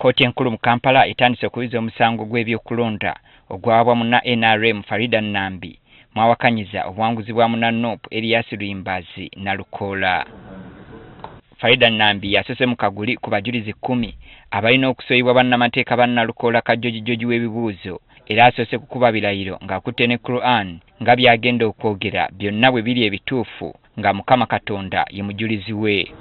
Kkooti enkulu mu Kampala etandise okuwuliza omusango gw'ebyokulonda ogwawaabwa munna NRM Farida Nambi mwawakanyiza obuwanguzi bwa munna NUP Erias Luyimbazi Nalukoola. Farida Nambi yasoose mu kaguli ku bajulizi 10 abalina okusoyibwa bannamateeka ba Nalukoola kajjojijoji w'ebibuuzo era asoose kukuba birayiro ng'akutte ne Quran nga by'agenda okwogera byonna bwe biri ebituufu nga Mukama Katonda ye mujulizi we.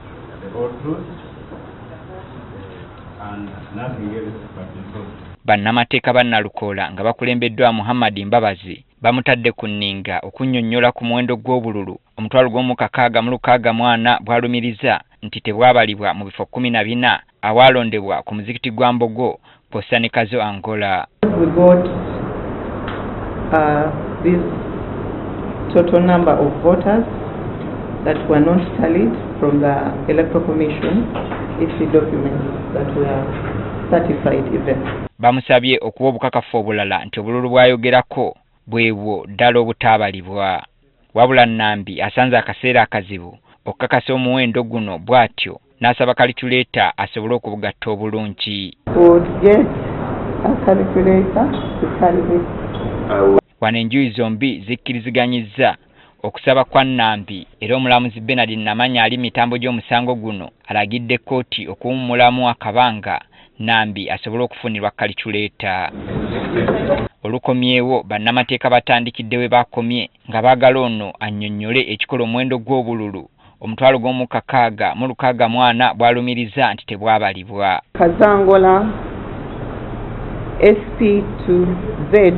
Bannamateeka ba Nalukoola nga bakulembeddwa Muhammad Mbabazi bamutadde ku nninga okunnyonnyola ku muwendo gw'obululu 6,664 bw'alumiriza nti tebwabalibwa mu bifo 14 awalondebwa ku muzikiti gwa Mbogo kw'ossa ne Kazo Angola. We got this total number of voters that were not tallied from the Electoral Commission EC documents that were certified even. Bamusabye okuwa obukakafu obulala nti obululu bw'ayogerako bwebwo ddala obutaabalibwa. Wabula Nambi asanze akaseera akazibu okukakasa omuwendo guno bw'atyo n'asaba kalikuleeta asobole okubugatta obulungi. Wano enjuyi zombi zikkiriziganyizza okusaba kwa Nambi era omulamuzi Bernard Namanya ali mitambo gy'omusango guno alagidde kkooti okuwummulamu akabanga Nambi asobole okufunirwa kalikuleeta. Olukomyewo bannamateeka batandikidde we bakomye nga baagala ono annyonnyole ekikola omuwendo gw'obululu 6,664 bw'alumiriza nti tebwabalibwa. Kazangola SP2Z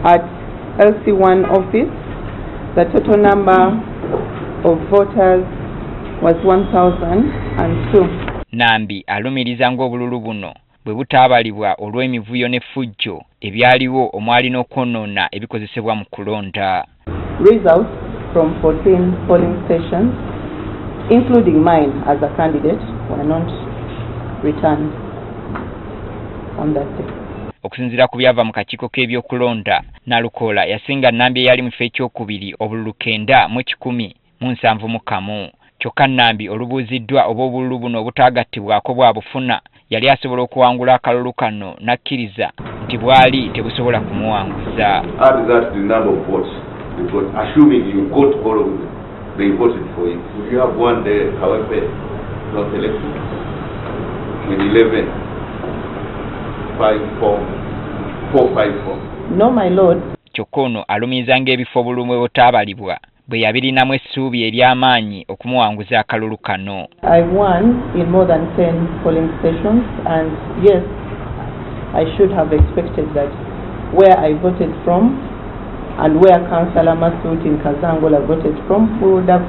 at LC1 office, the total number of voters was 1,002. Nambi alumiriza ng'obululu buno bwe butaabalibwa olw'emivuyo n'effujjo ebyaliwo omwali n'okwonoona ebikozesebwa mu kulonda. Results from 14 polling stations, including mine as a candidate, were not returned on that day. Okusinziira ku byava mu kakiiko k'ebyokulonda, Nalukoola yasinga Nambi eyali mu kifo ekyokubiri obululu 9,171. Kyokka Nambi olubuuziddwa oba obululu buno obutaagattibwako bwabufuna yali asobola okuwangula akalulu kano n'akkiriza nti bwali tebusobola kumuwanguza. Add that to the number of votes you got, assuming you got all of them, they voted for you. Would you have won the Kawempe North election with 11, 5, 4, 4, 5, 4? No, my lord. Kyokka ono alumiriza ng'ebifo obululu bwe butaabalibwa bwe yabirinamu essuubi ery'amaanyi okumuwanguza akalulu kano. I won in more than 10 polling stations, and yes, I should have expected that where I voted from and where Councillor Masud in Kazangola voted from, we would have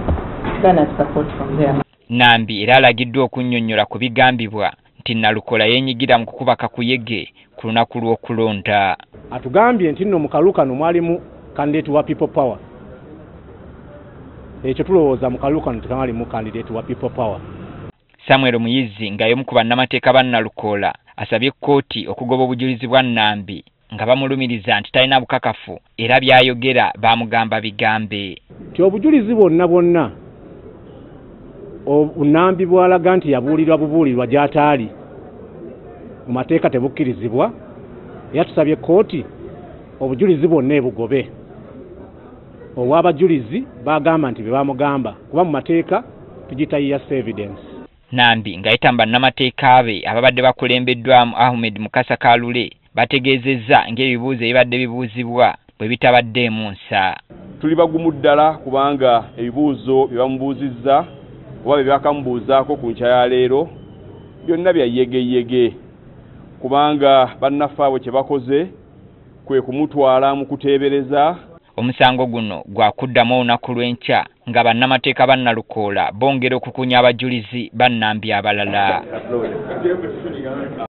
garnered support from there. Nambi era alagiddwa okunnyonnyola ku bigambibwa nti Nalukoola yeenyigira mu kukuba kakuyege ku lunaku lw'okulonda. Atugambye nti nno mu kalulu kano mwalimu candidate wa People Power. Ekyo tulowooza mu kalulu kano tekamalimu candidate wa People Power. Samuel Muyizi nga y'omu ku bannamateeka ba Nalukoola asabye kkooti okugoba obujulizi bwa Nambi nga bamulumiriza nti talina bukakafu era by'ayogera bamugamba bigambe. Nti obujulizi bwonna bwonna Nambi bw'alaga nti yabuulirwa bubuulirwa gy'ataali mu mateeka tebukkirizibwa, era tusabye kkooti obujulizi bwonna ebugobe. Obw'abajulizi bagamba nti be bamugamba kuba mu mateeka tugiyita hearsay evidence. Nambi ng'ayita mu bannamateeka be ababadde bakulembeddwamu Ahmed Mukasa Kalule bategeezezza ng'ebibuuzo ebibadde bibuuzibwa bwe bitabaddeemu nsa. Tuli bagumu ddala kubanga ebibuuzo bye bamubuuzizza oba bye bakamubuuzaako ku nkya ya leero byonna bya yegeyege, kubanga bannaffe abo kye bakoze kwe kumutwala mu kuteebereza. Omusango guno gwakuddamu olunaku lw'enkya nga bannamateeka ba Nalukoola bongera okukunya abajulizi ba Nambi abalala.